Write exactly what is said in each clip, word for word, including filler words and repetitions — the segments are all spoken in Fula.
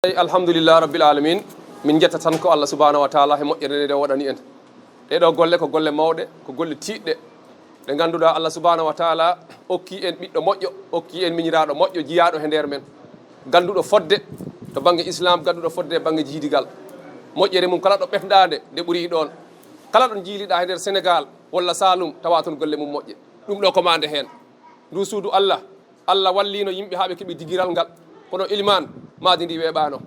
Eyi, alhamdulillah rabbil alamin. Min njetta tan ko Allah subhanahu wa taala he moƴƴere nde o waɗani en. Ɗee ɗoo golle ko golle mawɗe, ko golle tiiɗɗe, ɗe ngannduɗaa Allah subhanahu wa taala okki en ɓiɗɗo moƴƴo, okki en miñiraaɗo moƴƴo, jiyaaɗo he nder men, gannduɗo fodde to bannge islam, gannduɗo fodde e bannge jiidigal. Moƴƴere mum kala ɗo ɓetndaande nde ɓuri ɗoon. Kala ɗo njiiliɗaa he nder Senegal walla Saalum, tawa toon golle mum moƴƴe. Ɗum ɗo ko maande heen. Ndu suudu Allah, Allah walliino yimɓe haa ɓe keɓi digiral ngal. Kono ilimaan, maadi ndi weeɓaano.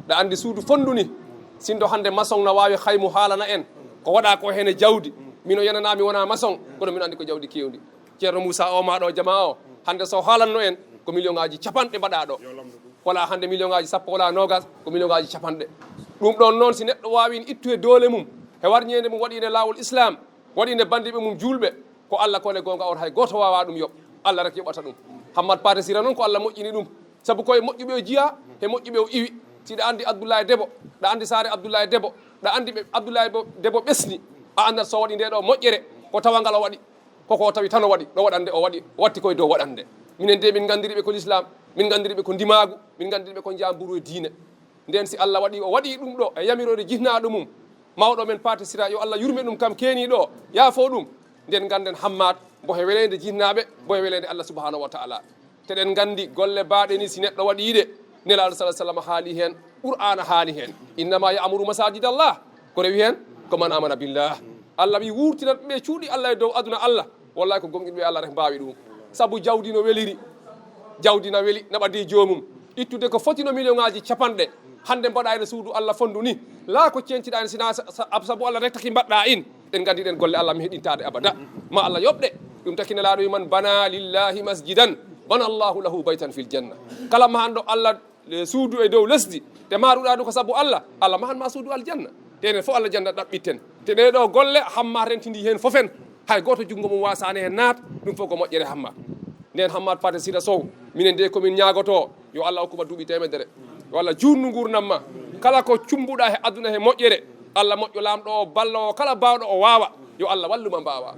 Ɗa anndi suudu fonndu ni, sinndo hannde maçon na waawi haymu haalana en ko waɗaa ko heen e jawdi. Mino yananaa mi wonaa maçon, kono mino anndi ko jawdi keewndi. Ceerno Muusaa o maa ɗo jamaa o, hannde so haalanno en ko million ngaaji capanɗe mbaɗaa ɗo. Wala hannde million ngaaji sappo, wala noogas, ko million ngaaji capanɗe. Ɗum ɗoon noon, si neɗɗo waawii ittu e doole mum, he warñeende mum waɗi nde laawol islam, waɗi nde banndiiɓe mum juulɓe, ko Allah ko ne goonga on, hay gooto waawaa ɗum yoɓ. Allah rek yoɓata ɗum. Hammad Paate Sira noon ko Allah moƴƴini ɗum. Sabu ko e moƴƴuɓe o jiyaa, he moƴƴuɓe o iwi. Si ɗa anndi Abdoulaye Debo, ɗa anndi saare Abdoulaye Debo, ɗa anndi ɓe Abdoulaye Bo-, Debo ɓesni, a anndat so waɗi nde ɗo moƴƴere, ko tawa ngal o waɗi. Koko o tawi tan o waɗi, ɗo waɗande o waɗi, o watti koye dow waɗande. Minen de min nganndiri ɓe ko l'islam, min nganndiri ɓe ko ndimaagu, min nganndiri ɓe ko njaamburu e diine. Nden si Allah waɗi o waɗi ɗum ɗo e yamiroore jihnaaɗo mum, mawɗo men Paate Sira, yo Allah yurme ɗum kam keeniiɗo o, yaafo ɗum. Nden ngannden Hammaat, mbo he weleende jihnaaɓe, mbo he weleende Allah subhanahu wa taala. Teɗen nganndi golle baaɗe ni si neɗɗo waɗii ɗe, Nelaaɗo sallallahu alaihi wasallam haali heen, Qur'aana haali heen. Innama ya'muru masajida Allah, ko rewi heen? Ko man amana billah. Allah wi wurtinat ɓe cuuɗi Allah e dow aduna Allah. Wallahi ko gomɗinɓe Allah rek mbaawi ɗum. Sabu jawdi no weliri. Jawdi na weli, na ɓadii joomum. Ittude ko fotino million ngaaji capanɗe, hannde mbaɗa ene suudu Allah fonndu ni. Laa ko ceentiɗa en, sina sa-, sa-, sabu Allah rek taki mbaɗɗa in. En nganndi ɗen golle Allah mi heɗintaade abada. Ma Allah yoɓ ɗe. Ɗum taki Nelaaɗo wi man bana lillahi masjidan, bana Allahu lahu baytan fil janna. Kala mahanɗo Allah e suudu e dow lesdi, te maaruɗa ɗum ko sabu Allah, Allah mahan ma suudu aljanna. Te enen fof aljanna ɗaɓɓitten. Te ɗee ɗoo golle Hammaat rentindi heen fof en, hay gooto junngo mum waasaani heen naat, ɗum fof ko moƴƴere Hammaat. Nden Hammaat Paate Sira Sow, minen de ko min ñaagotoo, yo Allah hokku ma duuɓi teemedere. Yo Allah juutnu nguurndam ma. Kala ko cummbuɗa he aduna he moƴƴere, Allah moƴƴo laamɗo o, ballo o, kala baawɗo o waawa, yo Allah wallu ma mbaawa.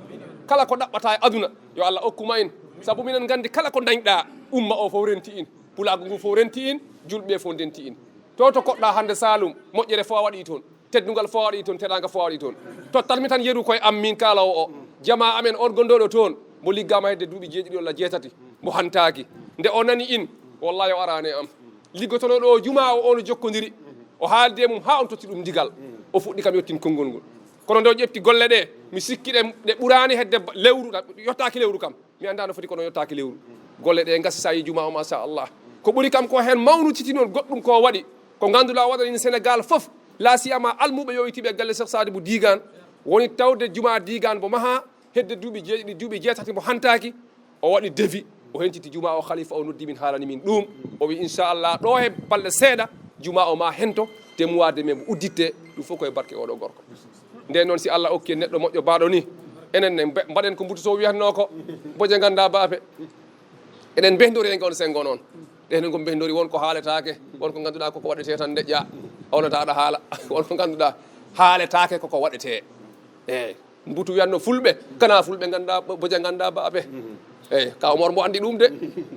Kala ko ɗaɓɓata e aduna, yo Allah hokku ma in. Sabu minen nganndi kala ko ndañɗa, umma o fof renti in. Pulaagu ngu fof renti in, juulɓe fof ndenti in. To, to koɗɗa hannde Saalum, moƴƴere fof a waɗi toon, teddungal fof a waɗi toon, teraanga fof a waɗi toon. Tottat mi tan yeru koye am, min kaalawo o. Jamaa amen on gondoɗo toon, mo liggaama hedde duuɓi jeeɗiɗi walla jeetati, mo hantaaki. Nde o nani in, wallahi o araani e am. Liggotono ɗo jumaa o, on jokkodiri. O haaldi e mum haa on totti ɗum ndigal. O fuɗɗi kam yottin konngol ngol. Kono nde o ƴefti golle ɗe, mi sikki ɗe, ɗe ɓuraani hedde ba-, lewru, yottaaki lewru kam. Mi anndaa no foti kono yottaaki lewru. Golle ɗe ngasi sa yi jumaa o, machallah. Ko ɓuri kam ko heen mawnititi noon goɗɗum ko waɗi. Ko ngannduɗaa o waɗani Senegal fof. La siyama almuɓe yo ittiɓe galle Cheikh Sadibou Digan. Woni tawde jumaa Digan mbo maha hedde duuɓi jeeɗiɗi, duuɓi jeetati mbo hantaaki. O waɗi devis, o hentiti jumaa o, khalifa o noddi min, haalani min ɗum. O wi, inchallah, ɗo he balɗe seeɗa, jumaa o ma hento, te mois de mai mbo udditte, ɗum fof koye barke oɗo gorko. Nden noon, si Allah okki en neɗɗo moƴƴo baaɗo ni, enen ne mbe-, mbaɗen ko Mbutu Sow wiyatnoo ko, boje ngannda baafe. Eɗen mbehdori e ngon senngo noon. Ɗen ko mbehdori, won ko haaletaake, won ko ngannduɗaa koko waɗetee tan ndeƴƴa, a wonata aɗa haala, won ko ngannduɗaa haaletaake koko waɗetee. Eey, Mbutu wiyatno fulɓe, kana fulɓe ngannda, boje ngannda baafe. Eey, ka Omar mbo anndi ɗum de.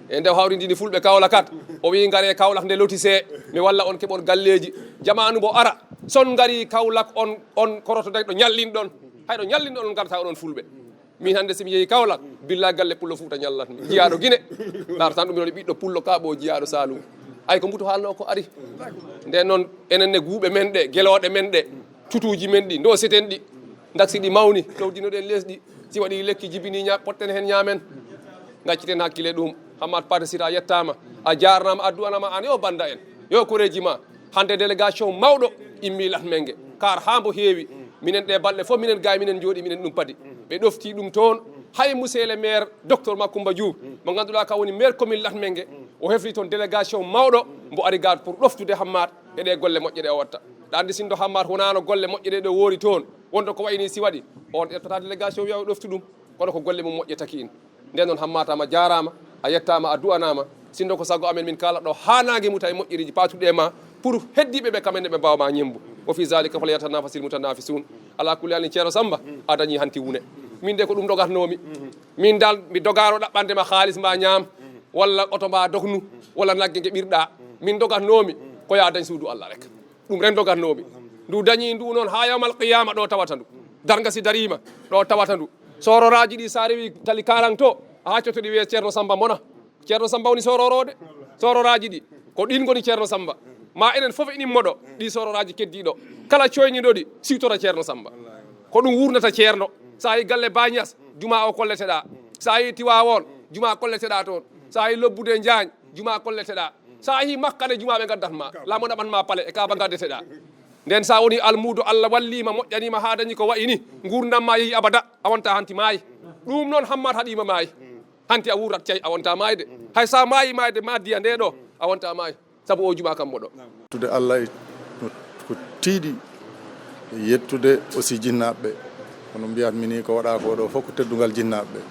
E nde o hawrindini fulɓe Kaolack kat, o wi, "Ngare Kaolack nde lotise, mi walla on keɓon galleeji." Jamaanu mbo ara, son ngari Kaolack on, on koroto de ɗo ñallinɗon. Hay ɗo ñallinɗon on ngarta oɗon fulɓe. Min hannde si mi yehi Kaolack, billa galle Pullo Fuuta ñallatmi. Jiyaaɗo Gine. Laata tan ɗum woni ɓiɗɗo Pullo Kaaɓo, jiyaaɗo Saalum. Ay ko Mbutu haalno ko ari. Nden noon, enen ne guuɓe men ɗe, gelooɗe men ɗe, tutuuji men ɗi, ndoseten ɗi, ndaksi ɗi mawni, towdinoɗen lees ɗi. Si waɗi lekki jibini ña-, potten heen ñaamen. Ngacciten hakkille ɗum. Hammat Paate Sira yettaama. A jaarnaama, a du'anaama aan yo bannda en. Yo koreeji ma. Hannde délégation mawɗo immi Latmingué. Kar haa mbo heewi. Minen ɗe balɗe fof minen gaay minen njooɗi minen ɗum padi. Ɓe ɗofti ɗum toon. Hay monsieur le maire, docteur Macoumba Diouf, mo ngannduɗaa ka woni maire commune Latmingué, o hefti toon délégation mawɗo mbo ari gaat pour ɗoftude Hammat e ɗe golle moƴƴe ɗe o watta. Ɗa anndi sinndo Hammat wonaano golle moƴƴe ɗe ɗo woori toon, wonto ko wayi ni si waɗi, on ƴettata délégation wiya o ɗoftu ɗum. Kono ko golle mum moƴƴe taki in. Nden noon Hammat ma jaaraama, a yettaama, a du'anaama. Sinndo ko sago amen min kaala ɗo haa naange muta e moƴƴereeji paatuɗi e ma pour heddiiɓe ɓe kam en ɓe mbaawa ma ñemmbu. Wa fi zalika falyatanafasil mutanafisun. Ala kulli halin Ceerno Samba, a dañi hanti wune. Min de ko ɗum dogatnoomi. Min dal mi dogaano ɗaɓɓande ma haalis ma ñaam, walla oto ma dognu, walla nagge nge ɓirɗa. Min dogatnoomi. O yaha dañ suudu Allah rek. Ɗum ren dogatnoomi. Ndu dañi ndu noon haa yawmal qiyaama ɗo tawata ndu. Darnga si dariima ɗo tawata ndu. Soororaaji ɗi so a rewi tali Kaarang to, a haccoto ɗi wiye Ceerno Samba mona. Ceerno Samba woni soororooɗe. Soororaaji ɗi ko ɗin ngoni Ceerno Samba. Ma enen fof en immoɗo ɗi soororaaji keddiiɗo. Kala coyniɗo ɗi siwtora Ceerno Samba. Ko ɗum wurnata Ceerno. So a yi galle Baay Ñas, juma o kolleteɗaa. So a yi Tiwaawoon, juma kolleteɗaa toon. So a yi lobbude Njaañ, juma kolleteɗaa. So a yi Makka ne, juma ɓe ngaddat ma. Lamo naɓan ma pale e Kaaba ngaddeteɗaa. Nden so a woni almuudo, Allah walliima, moƴƴaniima haa dañi ko wayi ni, nguurndam ma yehi abada, a wonta hanti maayi. Ɗum noon Hammat haɗiima maayi. Hanti a wuurat cay, a wonta maayde. Hay so a maayi maayde, ma diya nde ɗo, a wonta maayi. Sabu o juma kam moɗo. Yettude Allah e ko tiiɗi, e yettude aussi jinnaaɓe ɓe. Kono mbiyatmi ni ko waɗa ko ɗo fof ko teddungal jinnaaɓe ɓe.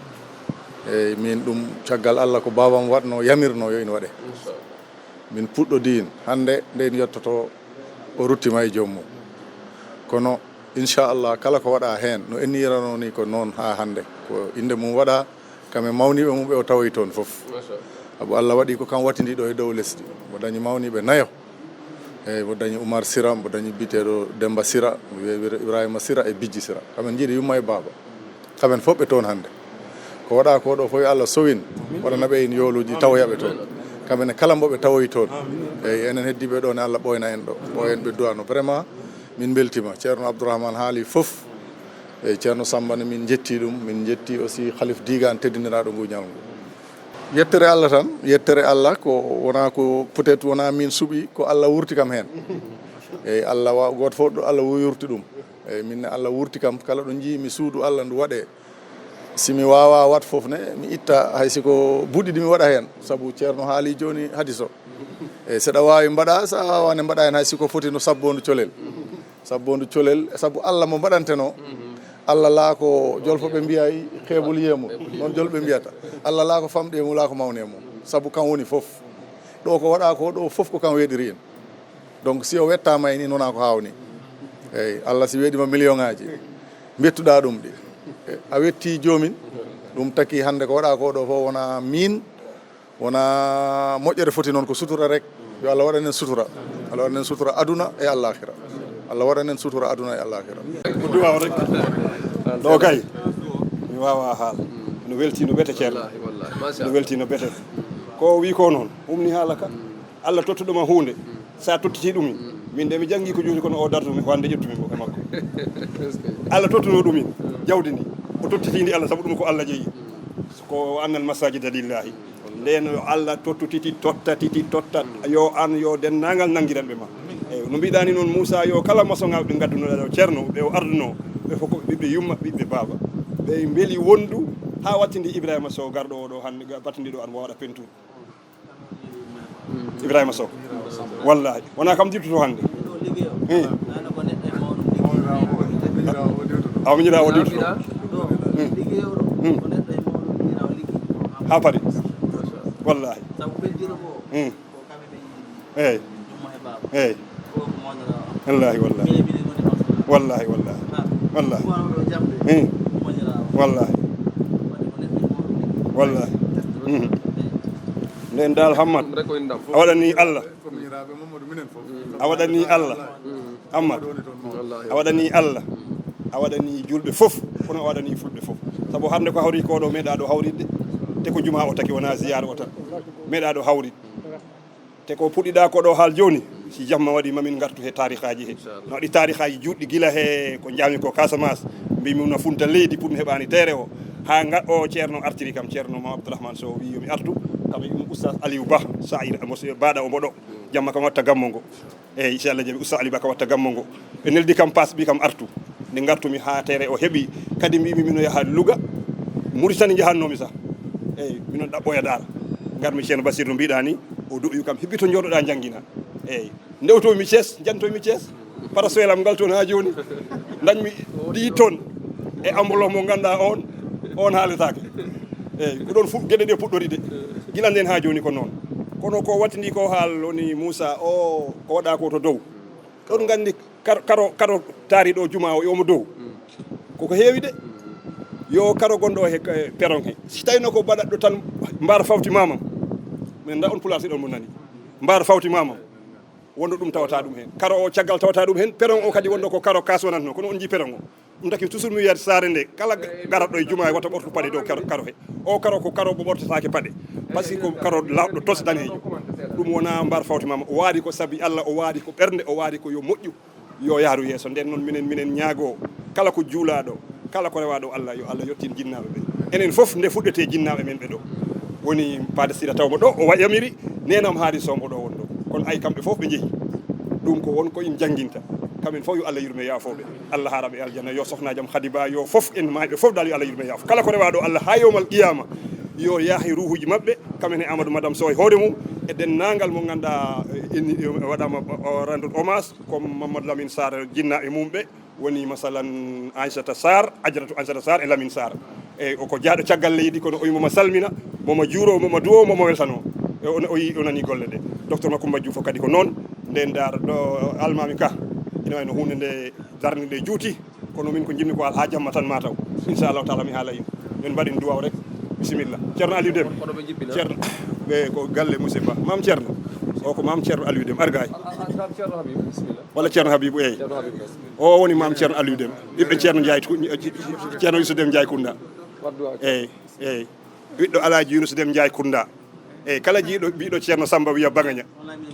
Eyyi, min ɗum caggal Allah ko baabam waɗno, yamirno yo ina waɗe. Min puɗɗodiin hannde, nde en yettoto o ruttima e joom mum. Kono inchallah kala ko waɗa heen no innirano ni ko noon haa hannde. Ko innde mum waɗa, kam e mawniiɓe mum ɓe o tawoyi toon fof. Machallah. Sabu Allah waɗi ko kam wattindi ɗo e dow lesdi. Mo dañi mawniiɓe nayo. Eyyi, mo dañi Oumar Sira, mo dañi biyeteeɗo Demba Sira, mo wiye Ibra-, Ibrahima Sira e Bijji Sira. Kam en njiɗi yumma e baaba. Kam en fof ɓe toon hannde. Ko waɗa ko ɗo fof yo Allah sowin, waɗana ɓe en yooluuji tawoya ɓe toon. Kam en kala mbo ɓe tawoyi toon. Eyyi, enen heddiiɓe ɗo ne Allah ɓooyna en ɗo. Ɓooya en ɓe duwano. Vraiment, min mbeltima. Ceerno Abdourahmane haali fof. Eyyi, Ceerno Samba ne min njetti ɗum, min njetti aussi Khalif Digan teddindiraaɗo ngu ñalngu. Yettere Allah tan, yettere Allah ko wona ko peut-être wona min suɓi, ko Allah wurti kam heen. Eyyi, Allah wa-, gooto fof ɗo Allah wurti ɗum. Eyyi, min ne Allah wurti kam, kala ɗo njiimi suudu Allah ndu waɗe. Si mi waawa wat fof ne, mi itta hay si ko buuɗi ɗi mi waɗa heen. Sabu Ceerno haali jooni hadis o. Eyyi, seɗa waawi mbaɗa, sa waawa ne mbaɗa heen hay si ko foti no sabbondu colel. Sabbondu colel, sabu Allah mo mbaɗanteno, Allah laa ko jolfo ɓe mbiyay xeebul yeemul. Noon jolɓe mbiyata. Allah laa ko famɗi e mum, laa ko mawni e mum. Sabu kam woni fof. Ɗo ko waɗa ko ɗo fof ko kam weeɗiri en. Donc si o wettaama e ni, noona ko haawni. Eyyi, Allah si weeɗima million ŋaaji, mbettuɗa ɗum ɗi. A wetti joomin, ɗum taki hannde ko waɗa ko ɗo fof wona min, wona moƴƴere foti noon ko sutura rek. Yo Allah waɗan en sutura. Allah waɗan en sutura aduna e alaxira. Allah waɗan en sutura aduna e alaxira. Ko duwaaw rek. Ɗo kay, mi waawa haal. No welti, no bete Ceerno. Wallahi, wallahi. Machallah. No welti, no bete. Ko o wi ko noon, umni haala ka. Allah tottuɗo ma huunde, sa tottiti ɗum, min de mi janngi ko juuti kono o dartumi ko hannde ƴettumi mo e makko. Allah tottuno ɗumin jawdi ndi, o tottiti ndi Allah sabu ɗum ko Allah jeyi. Ko annal masajida lillahi. Nden yo Allah tottutiti, tottatiti, tottat. Yo an, yo denndaangal nanngiranɓe ma. Eyyi, no mbiɗa ni noon Moussa, yo kala masoŋaaɓe ɓe ngaddunoɗa ɗo Ceerno, ɓe o arduno, ɓe fof ko ɓiɓɓe yumma, ɓiɓɓe baaba. Ɓe mbeli wondu haa wattindi Ibrahima Sow garɗo o ɗo hannde, ga-, battindi ɗo an mo waɗa peinture. Ibrahima Sow. Wallahi. Wona kam dirtuto hannde. Eh. Awa miñira o dirtuto. Hmm. Hmm. Ha Paris. Wallahi. Hmm. Eyyi. Eyyi. Wallahi, wallahi. Wallahi, wallahi. Wallahi. Eyyi. Wallahi. Wallahi. Mhm. Nden dal Hammad, a waɗani Allah. A waɗani Allah. Hammad, a waɗani Allah. A waɗani julɓe fof, kono a waɗani fulɓe fof. Sabu hannde ko hawri ko ɗo meeɗa ɗo hawritde. Te ko juma o taki wona ziyara o tan. Meeɗa ɗo hawritde. Te ko puɗɗiɗa ko ɗo haal jooni, si jamma waɗi mamin ngartu he taarikaaji he. Inchallah. No waɗi taarikaaji juutɗi gila he ko njami ko Casamance, mbimi no funta leydi pour mi heɓani teere o. Haa nga o Ceerno artiri kam, Ceerno Mame Abdourahmane Sow wi yo mi artu, kam e ɗum Oustaz Aliou Ba, Saïd, mo se-, baɗa o mboɗo. Jamma kam watta gammo ngo. Eyyi, inchallah jaɓi Oustaz Aliou Ba kam watta gammo ngo. Ɓe neldi kam paas, mbi kam artu. Nde ngartumi haa teere o heɓi, kadi mbimi mino yaha Louga, Mauritanie njahannomi sah. Eyyi, minon ɗaɓɓoya dara. Ngarmi Ceerno Basir no mbiɗa ni, o du'yu kam, hebbi to jooɗoɗa janngina. Eyyi, ndewtomi Thiès, jantomi Thiès, parasoyel am ngal toon haa jooni. Dañmi ɗi toon e ambolo mo ngannduɗaa on, on haaletaake. Eyyi, ko ɗon fu-, geɗe ɗe puɗɗori de. Gila nden haa jooni ko noon. Kono ko wattindi ko haal woni Moussa o, ko waɗa ko to dow. Ɗon nganndi kar-, karo, karo taari ɗo juma o, omo dow. Koko heewi de. Yo karo gonɗo he, he peron he. Si tawino ko baɗaɗo tan mbaar fawti mamam. Min nda on pulaar si ɗon mo nani. Mbaar fawti mamam. Wonno ɗum tawata ɗum heen. Karo o caggal tawata ɗum heen. Peron o kadi wonno ko karo kas wonatno. Kono on njii peron o. Ɗum taki toujours mi wiyata saare nde, kala garatɗo e jumaa wata ɓortu paɗe dow karo, karo he. O karo ko karo mo ɓortetaake paɗe. Parce que ko karo laaɓɗo tos daneejo. Ɗum wonaa mbar fawti maama. O waari ko sabi Allah, o waari ko ɓernde, o waari ko yo moƴƴu, yo yaaru yeeso. Nden noon minen, minen ñaagoo kala ko juulaaɗo, kala ko rewaaɗo Allah, yo Allah yottin jinnaaɓe ɓe. Enen fof nde fuɗɗetee jinnaaɓe men ɓe ɗo. Woni Paade Sira taw mo ɗo, o wa-, yamiri, neenam haali sombo ɗo won ɗo. Kono ay kamɓe fof ɓe njehi. Ɗum ko won ko in jannginta. Kamen fof yo Allah yurme yaafooɓe. Allah haara ɓe aljanna, yo sohnaajam Khady Ba, yo fof en maayɓe fof dal yo Allah yurme yaafo. Kala ko rewaaɗo Allah haa yowmal qiyama, yo yaahe ruuhuuji maɓɓe, kamen e Amadou Madame Sow e hoore mum, e denndaangal mo ngannduɗaa, eh, en, eh, waɗaama, o, rendre hommage, comme Mamadou Lamine Sarr jinna e mum ɓe, woni masalan Aissata Sarr, Adjaratou Aissata Sarr e Lamine Sarr. E o ko jaaɗo caggal leydi, kono o wi momo salmina, momo juuro, momo duwo, momo weltano. E o, o yi, o nani golle ɗe. Docteur Macoumba Diouf kadi ko noon. Nden ndaar ɗo almaami ka, ina wayno huunde nde darnde nde juuti, kono min ko njimmi ko al haa jamma tan mataw. Inchallahu taala mi haala in. Min mbaɗin duwaw rek. Bisimilla. Ceerno Aliou Dem. Kono ɓe njippina. Ceerno, ɓe ko galle Moussa Ba. Maam Ceerno. O ko Maam Ceerno Aliou Dem. Argaay. Ah, ah, Ceerno Habib, bisimilla. Walla Ceerno Habibou, eyi. Ceerno Habib, bisimilla. O woni Maam Ceerno Aliou Dem. Ɓiɓɓe Ceerno Njaay Ku-, Ceerno Yusuf Dem Njaay Kunda. Waddu waaw. Eyi, eyi. Ɓiɗɗo Alaaji Yunus Dem Njaay Kunda. Eyi, kala jiiɗo, mbiɗo Ceerno Samba wiya Bagaña.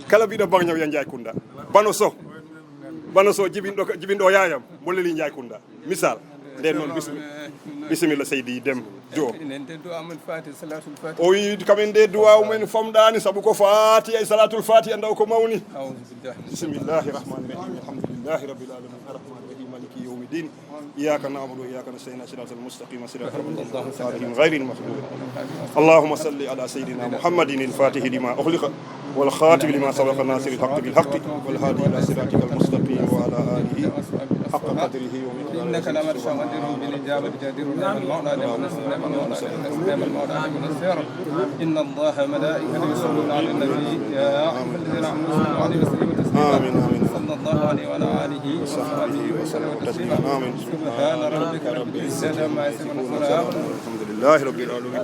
Kala mbiɗo Bagaña wiya Njaay Kunda. Bano Sow. Bano Sow jibinɗo, jibinɗo yaayam. Mbolleli Njaay Kunda. Misal. Nden noon, bismi-, bisimilla seydi Dem Jo. Enen de du'a men Fatiha, Salatul Fatiha. O wi kamen de du'a men fomɗani sabu ko Fatiha e Salatul Fatiha ndaw ko mawni. A'udhu billahi. Bismillahir Rahmanir Rahim. Alhamdulillahi Rabbil Alamin. Arrahmanir Rahim. Maliki yawmiddin. إياك نعبد وإياك نستعين. صراط المستقيم. صراط الذين أنعمت عليهم غير المغضوب. اللهم صل على سيدنا محمد الفاتح لما أغلق والخاتم لما سبق ناصر الحق بالحق والهادي إلى صراطك المستقيم وعلى آله حق قدره ومقداره. إنك لما تشاء قدير بالإجابة جدير. نعم المولى نعم النصير نعم المولى نعم النصير نعم المولى نعم النصير. إن الله وملائكته يصلون على النبي يا أيها الذين آمنوا صلوا عليه وسلموا تسليما. آمين، آمين. صلى الله عليه وعلى آله وصحبه وسلم تسليما. آمين. سبحان ربك رب العزة عما يصفون. الحمد لله رب العالمين.